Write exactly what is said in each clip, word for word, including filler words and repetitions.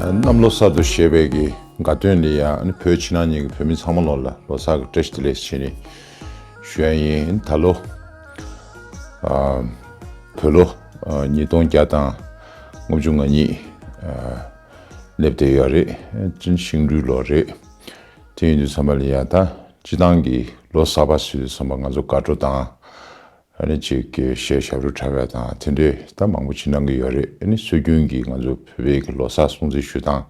གནམ་ལོ་གསར་དུ་བཞད་པའི་གི་དགའ་སྟོན་ལ་ཡ་ཨ་ནི་བོད་ཕྱི་ནང་གཉིས་ཀྱི་བོད་མི་ཚང་མ་ལོ་ལ་ལོ་གསར་གྱི་བཀྲ་ཤིས་བདེ་ལེགས་ཞེས་ནི་ཞུ་ཡ་ཡིན། ད་ལོ་ཨ་བོད་ལོ་ཨ་ཉིས་སྟོང་བརྒྱ་དང་ལྔ་བཅུ་ང་གཉིས་ཨ་སླེབས་བསྡད་ཡོད་རེད། ཨ་ནི་ཤིང་སྦྲུལ་ལོ་རེད། དེ་ཡིན་དུས་ཙམ་པ་ལ་ཡ་ད་སྤྱི་བཏང་གི་ལོ་གསར་པ་ཟེར་དུས་ཙམ་པ་ང་ཚོ་དགའ་སྤྲོ་དང་། ཨ་ནི་ཅིག་གི་གཞས་ཞབས་བྲོ་འཁྲབ་ཡ་དང་དེ་འདྲས་ད་མང་པོ་ཅིག་གནང་གི་ཡོད་རེད། ཨ་ནི་སྲོལ་རྒྱུན་གྱི་ང་ཚོ་བོད་པའི་གི་ལོ་གསར་སྲུང་བརྩི་ཞུ་སྟངས།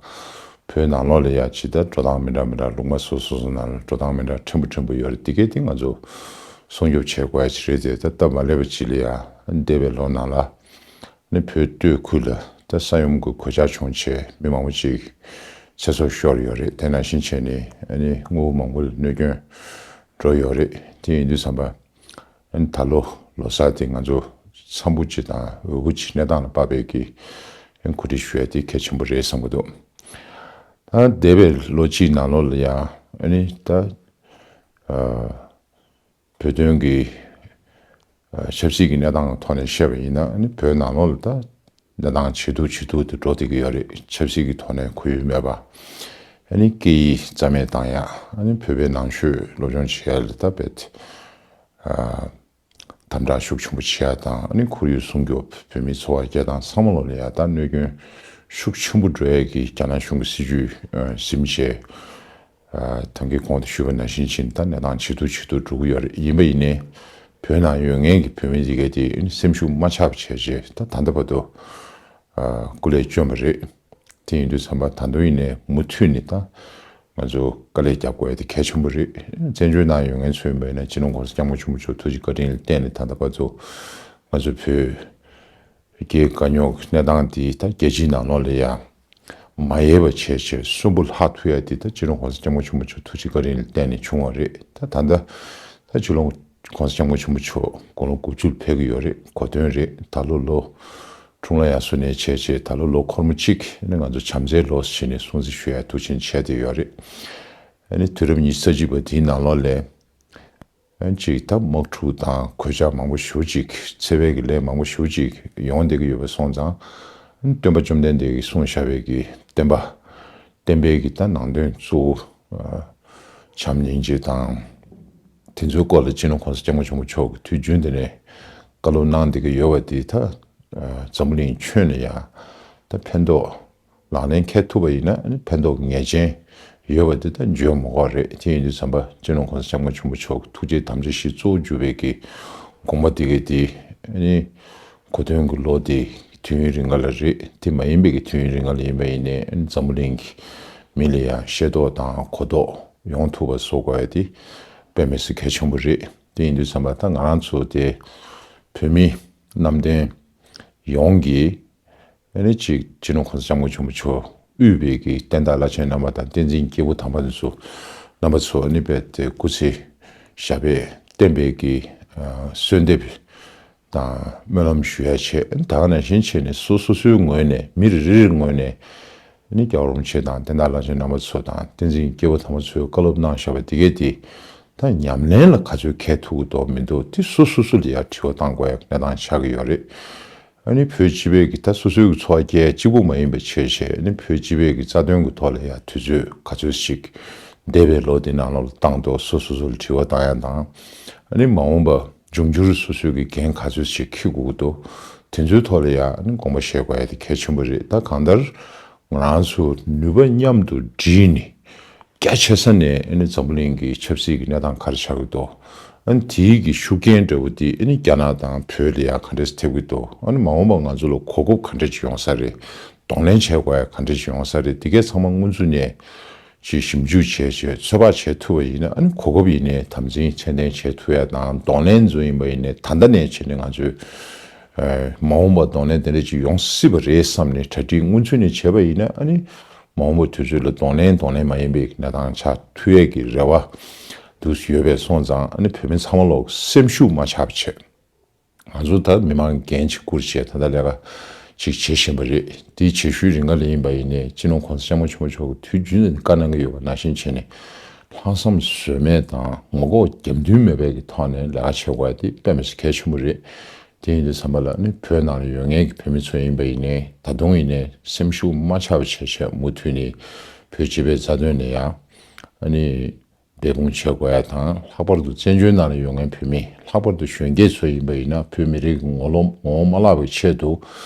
བོད་ནང་ལོགས་ལ་ཡ་ཇི་ལྟར་འགྲོ་སྟངས་མི་འདྲ་མི་འདྲ་ལུང་པ་སོ་སོ་སོ་ནང་ལ་འགྲོ་སྟངས་མི་འདྲ་ཕྲན་བུ་ཕྲན་བུ་ཡོད་རེད། དེ་གས་དེ་ང་ཚོ་སྲུང་སྐྱོབ་བྱེད་དགོས་ཡ་ཅིག་རེད་དེ། ད་སྟབས་མ་ལེགས་པ་ཅིག་ལ་ཡ་འདས་པའི་ལོ་ནང་ལ་ཨ་ནི་བོད་སྟོད་ཁུལ་ལ་ད་ས་ཡོམ་གྱི་གོད་ཆག་བྱུང་བྱས་མི་མང་པོ་ཅིག་ཚེ་སྲོག་ཤོར་ཡོད་རེད། དེ་ནང་བཞིན་བྱས་ནས་ཨ་ནི་དངོས་པོ་མང་པོ་ལ་གནོད་སྐྱོན་འགྲོ་ཡོད་རེད། དེ་ཡིན་དུས་ཙམ་པ། ཨ་ནི་ད་ལོ་ལོ་གསར་དེ་ང་ཚོ་འཚམ་པོ་ཅིག་དང་འོས་པོ་ཅིག་གནས་སྟངས་ལ་དཔག་པའི་གི་ཨ་ནི་གོ་སྒྲིག་ཞུ་ཡ་དེ་གལ་ཆེན་པོ་རེད་བསམ་གྱི་འདུག་ད་འདས་པའི་ལོ་གཅིག་ནང་ལོགས་ལ་ཡང་ཨ་ནི་ད་ཨ་བོད་དོན་གྱི་ཨ་ཆབ་སྲིད་ཀྱི་གནས་སྟངས་ཀྱི་ཐོག་ནས་བཤད་པ་ཡིན་ན། ཨ་ནི་བོད་ནང་ལོགས་ལ་ད་གནས་སྟངས་ཇེ་སྡུག་ཇེ་སྡུག་དེ་འགྲོ་བསྡད་ཀྱི་ཡོད་རེད། ཆབ་སྲིད་ཀྱི་ཐོག་ནས་ཁོར་ཡུག་མེད་པ། ཨ་ནི་སྐད་ཡིག་རྩ་མེད་བཏང་ཡ། ཨ་ནི་བོད་པའི་ནང་ཆོས་སློབ་སྦྱོང་བྱེད་ཡ་ལ་ད་རྦད་དེ་ཨ་དམ་དྲག་ཤུགས་ཆེན་པོ་བྱེད་ཡ་དང་། ཨ་ནི་ཁོར་ཡུག་སྲུང་སྐྱོབ། བོད་མིའི་འཚོ་བ་སྐྱེལ་སྟངས་ཚང་མ་ལོགས་ལ་ཡ་ད་གནོད་སྐྱོན་ཤུགས་ཆེན་པོ་འགྲོ་ཡ་གི་རྒྱ་ནག་གཞུང་གི་སྲིད་ཇུས་ཨ་ཟིན་བྱས། ཨ་ད་གིན་གོང་དུ་ཞུས་པ་ནང་བཞིན་བྱས་ནས་ད་གནས་སྟངས་ཇེ་སྡུག་ཇེ་སྡུག་འགྲོ་གི་ཡོད་རེད། ཡིན་པ་ཡིན་ནའི་བོད་ནང་ཡོད་མཁན་གྱི་བོད་མི་འདི་གས་དེ་ཨ་ནི་སེམས་ཤུགས་མ་ཆག་པ་བྱས་བྱས་ད་ད་ལྟ་བར་དུ་ཨ་སྐུ་ལས་བསྐྱོན་པ་རེད། དེ་ཡིན་དུས་ཙམ་པ་ད་དུང་ཡིན་ནའི་མུ་མཐུད་ནས་ད་ང་ཚོ་དཀའ་ལས་རྒྱབ་དགོས་ཡ་དེ་གལ་ཆེན་པོ་རེད། བཙན་བྱོལ་ནང་ཡོད་མཁན་ཚོ་ཡིན་པ་ཡིན་ན་སྤྱི་ནོར་༸གོང་ས་༸སྐྱབས་མགོན་ཆེན་པོ་མཆོག་ཐུགས་རྗེ་བཀའ་དྲིན་ལ་བརྟེན་ནས་ད་ལྟ་བར་དུ་ང་ཚོ་བོད་རྒྱའི་དཀའ་རྙོག་གི་གནས་སྟངས་འདི་ད་རྒྱལ་སྤྱིའི་ནང་ལོགས་ལ་ཡ་མ་ཡལ་བ་བྱས་བྱས་གསོན་པོ་ལྷག་ཐུབ་ཡ་འདི་ད་སྤྱི་ནོར་༸གོང་ས་༸སྐྱབས་མགོན་ཆེན་པོ་མཆོག་ཐུགས་རྗེ་བཀའ་དྲིན་ལ་བརྟེན་ནས་བྱུང་བ་རེད། ད་ད་ལྟ་ད་སྤྱི་ནོར་༸གོང་ས་༸སྐྱབས་མགོན་ཆེན་པོ་མཆོག་དགུང་ལོ་དགུ་བཅུ་ལ་ཕེབས་ཀྱི་ཡོད་རེད། གོ་སྟོན་རེད། ད་ལོ་ལོ་འཁྲུངས་ལྷ་དབྱར་གསོལ་ནས་བྱས་བྱས་ད་ལོ་ལོ་འཁོར་མོ་གཅིག་ནི་ང་ཚོ་བྱམས་བརྩེའི་ལོ་ཞེས་ནས་སྲུང་བརྩི་ཞུ་ཡ་འདུག་བྱས་བྱས་བསྡད་ཡོད་རེད། ཨ་ནི་དུས་རབས་ཉི་ཤུ་རྩ་གཅིག་པ་འདིའི་ནང་ལོགས་ལ་ཨ་ནི་གཅིག་ད་དམག་འཁྲུག་དང་གོད་ཆག་མང་པོ་ཞེ་པོ་ཅིག་འཚེ་བའི་གི་ལས་མང་པོ་ཞེ་པོ་ཅིག་ཡོང་བསྡད་ཀྱི་ཡོད་པ་སོང་ཙང་། ཨ་ནི་སྟོན་པ་བཅོམ་ལྡན་འདས་ཀྱིས་གསུངས་བཞག་པའི་གི་བསྟན་པ་བསྟན་པའི་གི་ད་ནང་དོན་གཙོ་བོ་ཨ་བྱམས་སྙིང་རྗེ་དང་། དེ་ཚོའི་སྐོར་ལ་སྤྱི་ནོར་༸གོང་ས་༸སྐྱབས་མགོན་ཆེན་པོ་མཆོག་གིས་དུས་རྒྱུན་དུ་ནས་བཀའ་སློབ་གནང་བསྡད་ཀྱི་ཡོད་པ་འདི་ད་ཨ་འཛམ་བུ་གླིང་ཁྱོན་ནས་ཡང་ད་ཕན་ཐོགས་ལག་ལེན་འཁེལ་ཐུབ་པ་ཡིན་ན་ཨ་ནི་ཕན་ཐོགས་ངེས་ཅན་ཡོད་པ་འདི་ད་བརྗོད་མི་དགོས་རེད། དེ་ཡིན་དུས་ཙམ་པ་སྤྱི་ནོར་༸གོང་ས་༸སྐྱབས་མགོན་ཆེན་པོ་མཆོག་གི་ཐུགས་རྗེའི་དམ་བཅའ་བཞི་གཙོ་བོ་གྱུར་པའི་གི་དགོངས་པ་འདི་གས་འདི་ཨ་ནི་གོ་སྟོན་གྱི་ལོ་འདི་དུས་ཡུན་རིང་ག་ལ་རེད། དེ་མ་ཡིན་པའི་གི་དུས་ཡུན་རིང་ག་ལ་ཡིན་པ་ཡིན་ནའི་ཨ་ནི་འཛམ་བུ་གླིང་གི་མི་ལ་ཡང་ཤེས་རྟོགས་དང་གོ་རྟོགས་ཡོང་ཐུབ་པ་བཟོ་དགོས་ཡ་དེ་དཔེ་མི་སྲིད་གལ་ཆེན་པོ་རེད། དེ་ཡིན་དུས་ཙམ་པ་ད་ང་རང་ཚོ་དེ་བོད་མི་གནམ་བསྟན་ཡོངས་ཀྱིས་ཨ་ནི་གཅིག་སྤྱི་ནོར་༸གོང་ས་༸སྐྱབས་མགོན་ཆེན་པོ་མཆོག་དབུས་པའི་གི་བསྟན་བདག་བླ་ཆེན་རྣམ་པ་དང་བསྟན་འཛིན་སྐྱེས་བུ་དམ་པ་ཚོ་རྣམ་པ་ཚོ་ཨ་ནི་རྦད་དེ་སྐུ་ཚེ་ཞབས་པད་བརྟན་པའི་གི་ཨ་གསོལ་འདེབས་དང་སྨོན་ལམ་ཞུ་ཡ་བྱས། ད་ག་ནང་བཞིན་བྱས་ནས་སོ་སོ་སོའི་ངོས་ནས་མི་རེ་རེའི་ངོས་ནས་ནི་རྒྱལ་བ་རིན་པོ་ཆེ་དང་བསྟན་བདག་བླ་ཆེན་རྣམ་པ་ཚོ་དང་བསྟན་འཛིན་སྐྱེས་བུ་དམ་པ་ཚོས་བཀའ་སློབ་གནང་བཞག་པ་དེ་གས་དེ་ད་ཉམས་ལེན་ལ་ག་ཚོད་འཁེལ་ཐུབ་ཀྱི་འདུག་མི་འདུག་དེ་སོ་སོ་སོ་ལ་ཡང་དྲི་བ་བཏང་དགོས་ཡ་གནས་སྟངས་ཆགས་ཀྱི་ཡོད་རེད། ཨ་ནི་བོད་སྤྱི་པའི་གི་ད་སོ་སོའི་གི་འཚོ་བ་སྐྱེལ་ཡ་གཅིག་པུ་མ་ཡིན་པའི་ཆེད་བྱས་ཨ་ནི་བོད་སྤྱི་པའི་གི་རྩ་དོན་གི་ཐོག་ལ་ཡང་དུས་ཚོད་ག་ཚོད་ཅིག་འདས་པའི་ལོ་འདི་ནང་ལོགས་ལ་བཏང་འདུག་སོ་སོ་སོ་ལ་དྲི་བ་བཏང་ཡ་དང་། ཨ་ནི་མ་འོངས་པ་འབྱུང་འགྱུར་སོ་སོའི་གི་འགན་ག་ཚོད་ཅིག་འཁྱེར་དགོས་ཀྱི་འདུག་དེ་ཚོའི་ཐོག་ལ་ཡང་ཨ་ནི་དགོངས་པ་བཞེས་དགོས་ཡ་དེ་གལ་ཆེན་པོ་རེད། ད་གང་ལྟར་ང་རང་ཚོ་ནུས་པ་མཉམ་དུ་བསྒྲིལ་ནས་རྒྱ་ཆེ་ས་ནས་ཨ་ནི་འཛམ་བུ་གླིང་གི་ཆབ་སྲིད་ཀྱི་གནས་སྟངས་ག་རེ་ཆགས་ཀྱི་འདུག་ཨ་ནི་དེའི་གི་ཤུགས་རྐྱེན་འདྲ་བོ་དེ་ཨ་ནི་རྒྱ་ནག་དང་བོད་ལ་ཡང་ག་འདྲས་ཐེབས་ཀྱི་འདུག་ཨ་ནི་མ་འོངས་པ་ང་ཚོ་ལ་གོ་སྐབས་ག་འདྲས་ཅིག་ཡོང་ས་རེད། གདོང་ལེན་བྱེད་དགོས་ཡ་ག་འདྲས་ཅིག་ཡོང་ས་རེད། དེ་གས་ཚང་མ་སྔོན་ཚུད་ནས་ཅིག་ཞིབ་འཇུག་བྱས་བྱས་ཚོད་དཔག་བྱེད་ཐུབ་པ་ཡིན་ན་ཨ་ནི་གོ་སྐབས་ཡིན་ནའི་དམ་འཛིན་ཚད་ལྡན་བྱེད་ཐུབ་ཡ་དང་གདོང་ལེན་ཚོ་ཡིན་པ་ཡིན་ནའི་ད་ལྟ་ནས་བྱས་ནས་ང་ཚོས་ཨ་མ་འོངས་པ་གདོང་ལེན་དེ་འདྲ་ཅིག་ཡོང་སྲིད་པ་རེད་བསམ་ནས་གྲ་སྒྲིག་སྔོན་ཚུད་ནས་བྱས་པ་ཡིན་ན་ཨ་ནི་མ་འོངས་པ་དུས་ཚོད་ལ་གདོང་ལེན་གདོང་ལེན་མ་ཡིན་པའི་གནས་སྟངས་ཆགས་ཐུབ་ཡས་ཀྱི་རེ་བ་འདུག་ཡོད་པས་སོང་ཙང་ཨ་ནི་བོད་མི་ཚང་མ་ལོག་སེམས་ཤུགས་མ་ཆག་པ་བྱེད། ང་ཚོ་ད་མི་མང་འགན་ཅིག་བསྐུར་བྱས་ད་ལྟ་ལས་ཀ་ཅིག་བྱེད་བཞིན་པ་རེད། དེའི་བྱེད་ཤུལ་རིང་ག་ལ་ཡིན་པ་ཡིན་ནའི་སྤྱི་ནོར་༸གོང་ས་༸སྐྱབས་མགོན་ཆེན་པོ་མཆོག་གིས་དུས་རྒྱུན་དུ་བཀའ་གནང་གི་ཡོད་པ་ནང་བཞིན་བྱས་ནས་ལྷག་བསམ་ཟོལ་མེད་དང་ངོ་ལྐོག་རྒྱབ་མདུན་མེད་པའི་གི་ཐོག་ནས་ལས་ཀ་བྱེད་དགོས་ཡ་དེ་དཔེ་མི་སྲིད་གལ་ཆེན་པོ་རེད། དེ་ཡིན་དུས་ཙམ་པ་ལ་ནི་བོད་ནང་ལ་ཡོད་མཁན་གྱི་བོད་མི་ཚོ་ཡིན་པ་ཡིན་ནའི་ད་དུང་ཡིན་ནའི་སེམས་ཤུགས་མ་ཆག་པ་བྱས་བྱས་མུ་མཐུད་ནས་བོད་སྤྱི་པའི་རྩ་དོན་ནས་ཡང་ཨ་ནི་འབད་འབུངས་བྱེད་དགོས་ཡ་དང་། ལྷག་པར་དུ་བཙན་བྱོལ་ནང་ལ་ཡོད་མཁན་བོད་མི། ལྷག་པར་དུ་གཞོན་སྐྱེས་ཚོ་ཡིན་པ་ཡིན་ན་བོད་མི་རིགས་ཀྱི་ངོ་ལོག་ངོ་བོ་མ་བརླག་པའི་ཆེད་དུ་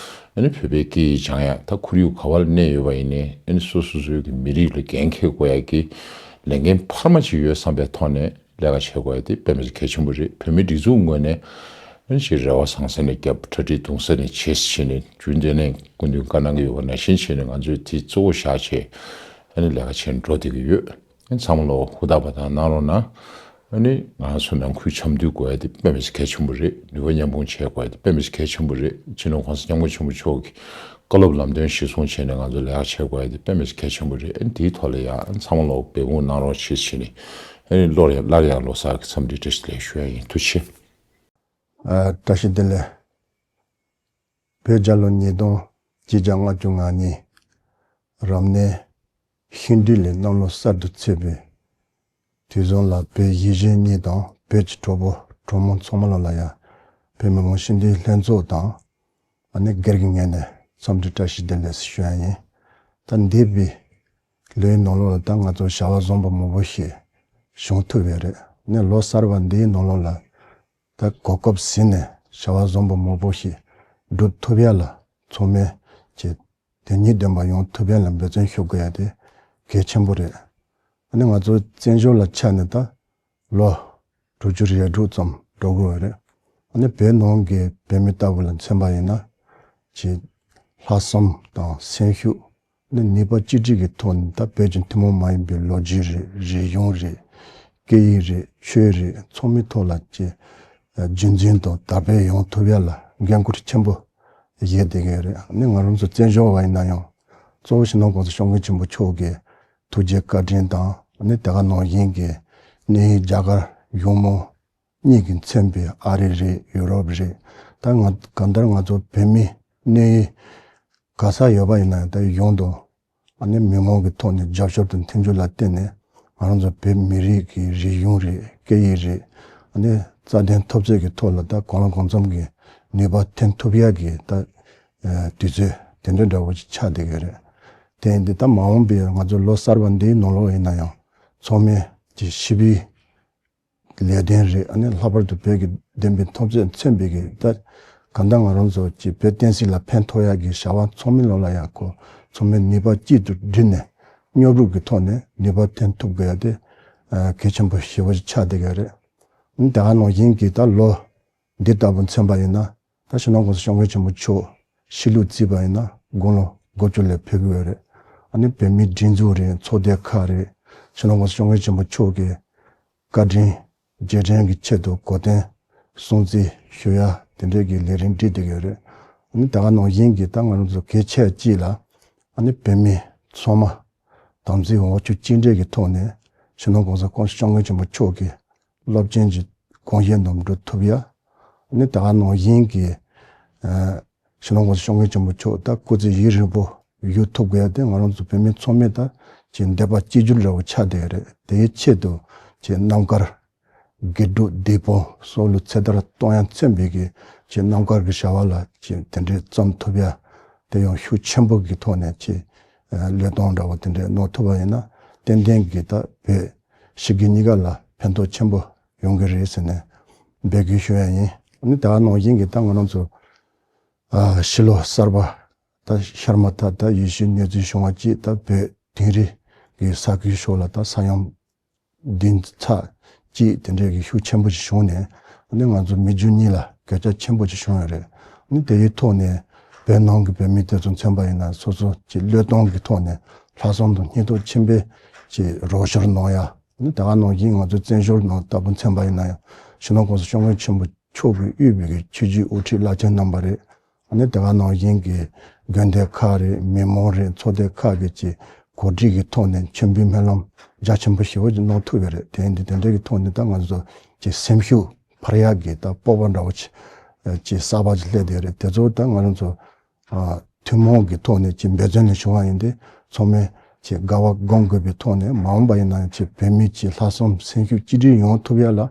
ཨ་ནི་བོད་པའི་སྐད་ཡིག་སྦྱང་ཡ། ད་ཁོར་ཡུག་ག་བ་ལ་གནས་ཡོད་པ་ཡིན་ནའི་ཨ་ནི་སོ་སོ་སོའི་གི་མི་རིགས་ལ་འགན་འཁྱེར་དགོས་ཡ་གི་ལས་འགན་འཕར་མ་ཅིག་ཡོད་བསམ་པའི་ཐོག་ནས་ལས་ཀ་བྱེད་དགོས་ཡ་དེ་དཔེ་མི་སྲིད་གལ་ཆེན་པོ་རེད། བོད་མི་སྒྲིག་འཛུགས་ངོས་ནས་ཨ་ནི་ཅིག་རེ་བ་བཟང་ས་ནས་རྒྱབ། གྲ་སྒྲིག་ཐུང་ས་ནས་བྱེད་ཟེར་བྱས་ནས་རྒྱུན་ལྡན་ནས་སྐུ་མདུན་བཀའ་གནང་གི་ཡོད་པ་ནང་བཞིན་བྱས་ནས་ང་ཚོས་དེ་གཙོ་བོ་བཞག་བྱས་ཨ་ནི་ལས་ཀ་བྱས་ནས་འགྲོ་བསྡད་ཀྱི་ཡོད། ཨ་ནི་ཚང་མ་ལོག་ཧུར་ཐག་པ་དང་གནང་རོགས་གནང་། ཨ་ནི་ང་ཚོ་ནང་ཁུལ་འཆམ་མཐུན་དགོས་ཡ་དེ་དཔེ་མི་སྲིད་གལ་ཆེན་པོ་རེད། ནུས་པ་མཉམ་སྤུངས་བྱེད་དགོས་ཡ་དེ་དཔེ་མི་སྲིད་གལ་ཆེན་པོ་རེད། སྤྱི་ནོར་༸གོང་ས་༸སྐྱབས་མགོན་ཆེན་པོ་མཆོག་གི་བཀའ་སློབ་ལམ་སྟོན་གཞིར་བཟུང་བྱས་ནས་ང་ཚོ་ལས་ཀ་བྱེད་དགོས་ཡ་དེ་དཔེ་མི་སྲིད་གལ་ཆེན་པོ་རེད། ཨ་ནི་དེའི་ཐོག་ལ་ཡང་ཨ་ནི་ཚང་མ་ལོག་འབད་འབུངས་གནང་རོགས་བྱེད་ཟེར་བྱས་ནས་ཨ་ནི་སླར་ཡང་སླར་ཡང་ལོ་གསར་གྱི་འཚམས་འདྲི་བཀྲ་ཤིས་བདེ་ལེགས་ཞུ་ཡ་ཡིན། ཐུགས་རྗེ་ཆེ། ཨ། བཀྲ་ཤིས་བདེ་ལེགས། བོད་རྒྱལ་ལོ་ཉིས་སྟོང་ཆིག་བརྒྱ་ལྔ་བཅུ་ང་གཉིས་རབ་གནས་ཤིང་སྦྲུལ་ལོའི་གནམ་ལོ་གསར་དུ་ཚེས་པའི་དུས་བཟང་ལ་བོད་གཞིས་བྱེས་གཉིས་དང་བོད་ཀྱི་གྲོགས་པོ་གྲོགས་མོ་ཚང་མ་ལོ་ལ་ཡང་བོད་མི་མང་སྤྱི་འཐུས་ལྷན་ཚོགས་དང་ཨ་ནི་སྒེར་གྱི་ངོས་ནས་འཚམས་འདྲི་བཀྲ་ཤིས་བདེ་ལེགས་ཞུ་ཡ་ཡིན། ད་འདས་པའི་ལོའི་ནང་ལོགས་ལ་ད་ང་ཚོ་བྱ་བ་བཟང་པོ་མང་པོ་ཞིག་བྱུང་ཐུབ་ཡོད་རེད། ཨ་ནི་ལོ་གསར་པ་འདིའི་ནང་ལོགས་ལ་ད་གོ་སྐབས་ཟིན་ནས་བྱ་བ་བཟང་པོ་མང་པོ་ཞིག་སྒྲུབ་ཐུབ་ཡ་ལ་ཚང་མས་ཀྱི་དོན་སྙིང་ལྡན་པ་ཡོང་ཐུབ་ཡ་ལ་འབད་བརྩོན་ཞུ་དགོས་ཡ་དེ་གལ་ཆེན་པོ་རེད། ཨ་ནི་ང་ཚོ་བཙན་བྱོལ་ལ་ཆགས་ནས་ད་ལོ་དྲུག་ཅུ་རེ་དྲུག་ཙམ་འགྲོ་དགོས་པ་རེད། ཨ་ནི་བོད་ནང་གི་བོད་མི་ལྟ་བུ་ལ་མཚོན་པ་ཡིན་ན་ཀྱི་ལྷག་བསམ་དང་སེམས་ཤུགས། ནི་ནུས་པ་གཅིག་སྒྲིལ་གྱི་ཐོག་ནས་ད་བོད་ཀྱི་ཐུན་མོང་མ་ཡིན་པའི་ལོ་རྒྱུས་རེད། རིག་གཞུང་རེད། སྐད་ཡིག་རེད། ཆོས་རེད། ཚང་མའི་ཐོག་ལ་ཀྱི་རྒྱུན་འཛིན་དང་དར་སྤེལ་ཡོང་ཐུབ་ཡ་ལ་འགན་འཁུར་ཆེན་པོ་བཞེས་བསྡད་ཀྱི་ཡོད་རེད། ནི་ང་རང་ཚོ་བཙན་བྱོལ་བ་ཡིན་ན་ཡང་གཙོ་བོ་སྤྱི་ནོར་༸གོང་ས་༸སྐྱབས་མགོན་ཆེན་པོ་མཆོག་གི་ཐུགས་རྗེ་བཀའ་དྲིན་དང་ནི་དེ་ག་ནང་བཞིན་གྱི་གནས་ཡུལ་རྒྱ་གར་གཞུང་མང་གཉིས་ཀྱིས་མཚོན་པའི་ཨ་རི་རེད། ཡུ་རོབ་རེད། ད་ང་གང་ལྟར་ང་ཚོ་བོད་མི་གནས་ཡུལ་ག་ས་ཡོད་པ་ཡིན་ན་ཡང་ད་གཞུང་དང་ཨ་ནི་མི་མང་གི་ཐོག་ནས་རྒྱབ་སྐྱོར་དང་མཐུན་འགྱུར་ལ་བརྟེན་ནས་ང་རང་ཚོ་བོད་མི་རིགས་ཀྱི་རིག་གཞུང་རེད། སྐད་ཡིག་རེད། ཨ་ནི་རྩ་དོན་འཐབ་རྩོད་ཀྱི་ཐོག་ལ་ད་གང་ལ་གང་འཚམ་གྱི་ནུས་པ་ཐོན་ཐུབ་ཡག་གི་ད་དུས་ཚོད་དེ་འདྲ་འདྲ་བོ་ཅིག་ཆགས་བསྡད་ཀྱི་རེད། དེ་ཡིན་དུས་ད་མ་འོངས་པའི་ང་ཚོ་ལོ་གསར་པ་འདིའི་ནང་ལོགས་ཡིན་ན་ཡང་ཚང་མས་ཀྱི་ཞི་བའི་ལས་དོན་རེད། ཨ་ནི་ལྷག་པར་དུ་བོད་ཀྱི་བདེན་པའི་འཐབ་རྩོད་མཚོན་པའི་གི་ད་གང་ལྟར་ང་རང་ཚོ་ཀྱི་བོད་བསྟན་སྲིད་ལ་ཕན་ཐོགས་ཡག་གི་བྱ་བ་ཚང་མའི་ལོགས་ལ་ཡག་གོ་ཚང་མས་ནུས་པ་གཅིག་ཏུ་བསྒྲིལ་ནས་མཉམ་རུབ་ཀྱི་ཐོག་ནས་ནུས་པ་ཐོན་ཐུབ་དགོས་ཡ་དེ་གལ་ཆེན་པོ་ཞེ་པོ་ཅིག་ཆགས་བསྡད་ཀྱི་རེད། ཨ་ནི་ད་ག་ནང་བཞིན་གྱི་ད་ལོ་འདི་ལྟ་བུ་མཚོན་པ་ཡིན་ན་ད་སྤྱི་ནོར་༸གོང་ས་༸སྐྱབས་མགོན་ཆེན་པོ་མཆོག་ཤི་ལུགས་བརྩིས་པ་ཡིན་ན་དགུང་ལོ་དགུ་བཅུ་ལ་ཕེབས་ཀྱི་ཡོད་རེད། ཨ་ནི་བོད་མིའི་སྒྲིག་འཛུགས་རེད། ཚོགས་སྡེ་ཁག་རེད། སྤྱི་ནོར་༸གོང་ས་༸སྐྱབས་མགོན་ཆེན་པོ་མཆོག་གི་བཀའ་དྲིན་རྗེས་དྲན་གྱི་ཆེད་དུ་གོ་སྟོན་སྲུང་བརྩི་ཞུ་ཡ་དེ་འདྲས་ཀྱི་ལས་རིམ་བསྒྲིགས་བསྡད་ཀྱི་ཡོད་རེད། ཨ་ནི་ད་ག་ནང་བཞིན་གྱི་ད་ང་རང་ཚོ་གལ་ཆེ་གཅིག་ལ་ཨ་ནི་བོད་མི་ཚང་མ་དམ་ཚིག་འོག་ཆུ་གཅིག་འདྲེས་ཀྱི་ཐོག་ནས་སྤྱི་ནོར་༸གོང་ས་༸སྐྱབས་མགོན་ཆེན་པོ་མཆོག་གི་རླབས་ཆེན་གྱི་དགོངས་བཞེད་རྣམས་འགྲུབ་ཐུབ་ཡ། ཨ་ནི་ད་ག་ནང་བཞིན་གྱི་ཨ་སྤྱི་ནོར་༸གོང་ས་༸སྐྱབས་མགོན་ཆེན་པོ་མཆོག་ད་སྐུ་ཚེ་ཡུན་རིང་པོ་ཡུན་ཐུབ་དགོས་ཡ་དེ་ང་རང་ཚོ་བོད་མི་ཚང་མས་ད་ཀྱི་འདོད་པ་གཅིག་གྱུར་འདྲ་བོ་ཆགས་བསྡད་ཡོད་རེད། དེའི་ཆེད་དུ་ཀྱི་རྣམ་དཀར་དགེ་སྒྲུབ་སྡིག་སྤོང་སྲོག་བླུ་ཚེ་ཐར་གཏོང་ཡ་མཚོན་པའི་གི་ཀྱི་རྣམ་དཀར་གྱི་བྱ་བ་ལ་ཀྱི་དེ་འདྲའི་བརྩམས་ཐུབ་ཡ་དེ་ཡང་ཤུགས་ཆེན་པོ་གི་ཐོག་ནས་ཀྱི་བློས་གཏོང་འདྲ་བོ་དེ་འདྲའི་གནང་ཐུབ་པ་ཡིན་ན་ཏན་ཏན་གྱི་ད་བོད་ཕྱི་རྒྱལ་གཉིས་ཀ་ལ་ཕན་ཐོགས་ཆེན་པོ་ཡོང་གི་རེད་ཟེར་ནས་འབོད་སྐུལ་ཞུ་ཡ་ཡིན། ཨ་ནི་ད་ག་ནང་བཞིན་གྱི་ད་ང་རང་ཚོ་ཨ་ཕྱི་ལོ་གསར་པ་ད་ཤར་མ་ཐག་ད་ཡེ་ཤུའི་གནས་ཚུལ་བྱུང་བ་གཅིག་ད་བོད་དིང་རི་གི་ས་ཁུལ་ཕྱོགས་ལ་ད་ས་ཡོམ་བདུན་ཚ་གཅིག་དེ་འདྲའི་གི་ཤུགས་ཆེན་པོ་ཞིག་བྱུང་ནས་ཨ་ནི་ང་ཚོ་མི་རྒྱུ་གཉིས་ལ་གོད་ཆག་ཆེན་པོ་ཞིག་བྱུང་ཡོད་རེད། ཨ་ནི་དེ་ཡི་ཐོག་ནས་བོད་ནང་གི་བོད་མི་དེ་ཚོ་མཚོན་པ་ཡིན་ན་སོ་སོ་གི་བློས་གཏོང་གི་ཐོག་ནས་ལྷག་བསམ་དང་སྙིང་སྟོབས་ཆེན་པོས་ཀྱི་རོགས་སྐྱོར་གནང་ཡ། ཨ་ནི་ད་ག་ནང་བཞིན་ང་ཚོ་བཙན་བྱོལ་ནང་ལྟ་བུ་མཚོན་པ་ཡིན་ན་ཡང་སྤྱི་ནོར་༸གོང་ས་༸སྐྱབས་མགོན་ཆེན་པོ་མཆོག་གིས་དབུས་པའི་གི་ཆོས་བརྒྱུད་དབུ་ཁྲིད་བླ་ཆེན་རྣམ་པ་རེད། ཨ་ནི་དེ་ག་ནང་བཞིན་གྱི་དགོན་སྡེ་ཁག་རེད། མི་མང་རེད། ཚོགས་སྡེ་ཁག་གི་ཀྱི་གོ་སྒྲིག་གི་ཐོག་ནས་མཆོད་འབུལ་སྨོན་ལམ་རྒྱ་ཆེན་པོ་ཞེ་པོ་ཅིག་གནང་ཐུབ་ཡོད་རེད། དེ་ཡིན་དུས་དེ་འདྲའི་གི་ཐོག་ནས་ད་ང་ཚོ་ཀྱི་སེམས་ཤུགས་འཕར་ཡག་གི་ད་སྤོབས་པ་འདྲ་བོ་ཅིག་ཅིག་གསར་པ་ཅིག་སླེབས་བསྡད་ཡོད་རེད། དེ་ཚོ་ད་ང་རང་ཚོ་ཨ་ཐུན་མོང་གི་ཐོག་ནས་ཀྱི་འབད་བརྩོན་ལས་བྱུང་བ་ཡིན་ཏེ་ཚང་མས་ཀྱི་དགའ་བ་སྒོམ་དགོས་པའི་ཐོག་ནས་མ་འོངས་པ་ཡིན་ན་ཡང་ཀྱི་བོད་མི་ཀྱི་ལྷག་བསམ་སེམས་ཤུགས་གཅིག་སྒྲིལ་ཡོང་ཐུབ་ཡ་ལ་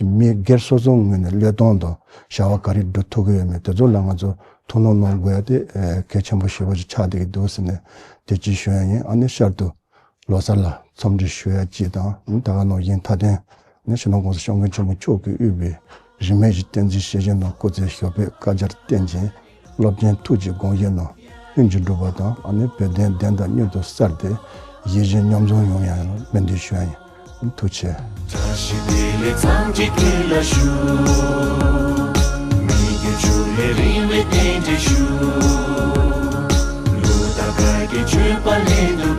མི་སྒེར་སོ་སོའི་ངོས་ནས་བློས་གཏོང་དང་བྱ་བ་ག་རེ་སྒྲུབ་ཐུབ་ཀྱི་ཡོད་མེད་དེ་ཚོ་ལ་ང་ཚོ་ཐུགས་སྣང་གནང་དགོས་ཡ་དེ་ཨེ་གལ་ཆེན་པོ་ཞེ་པོ་ཅིག་ཆགས་བསྡད་ཀྱི་འདུག་ཟེར་ནས་དེ་གཅིག་ཞུ་ཡ་ཡིན། ཨ་ནི་ཤར་དུ་ལོ་གསར་ལ་འཚམས་འདྲི་ཞུ་ཡ་གཅིག་དང་། ད་ག་ནང་བཞིན་མཐའ་དོན་ནི་སྤྱི་ནོར་༸གོང་ས་༸སྐྱབས་མགོན་ཆེན་པོ་མཆོག་གིས་དབུས་པའི་རིས་མེད་ཀྱི་བསྟན་འཛིན་ཞེ་བཞིན་དང་སྐུ་ཚེ་ཞབས་པད་བསྐལ་བརྒྱར་བརྟན་ཅིང་། རླབས་ཆེན་ཐུགས་ཀྱི་དགོངས་བཞེད་རྣམས་ལྷུན་གྱིས་འགྲུབ་པ་དང་། ཨ་ནི་བོད་དོན་བདེན་མཐའ་མྱུར་དུ་གསལ་ཏེ་ཡིད་བཞིན་མཉམ་འཛོམས་ཡོང་ཡ་ཡང་སྨོན་འདུན་ཞུ་ཡ་ཡིན། ཐུགས་རྗེ་ཆེ། བཀྲ་ཤིས་བདེ་ལེགས་ཚང་གཅིག་སྒྲིལ་ལ་ཞུགས། མི་རྒྱུད་ཆུ་ལས་རིང་བའི་རྟེན་འབྲེལ་ཞུ། ལུས་དང་ག་གི་སྤྱོད་པ་ལེན་དུ།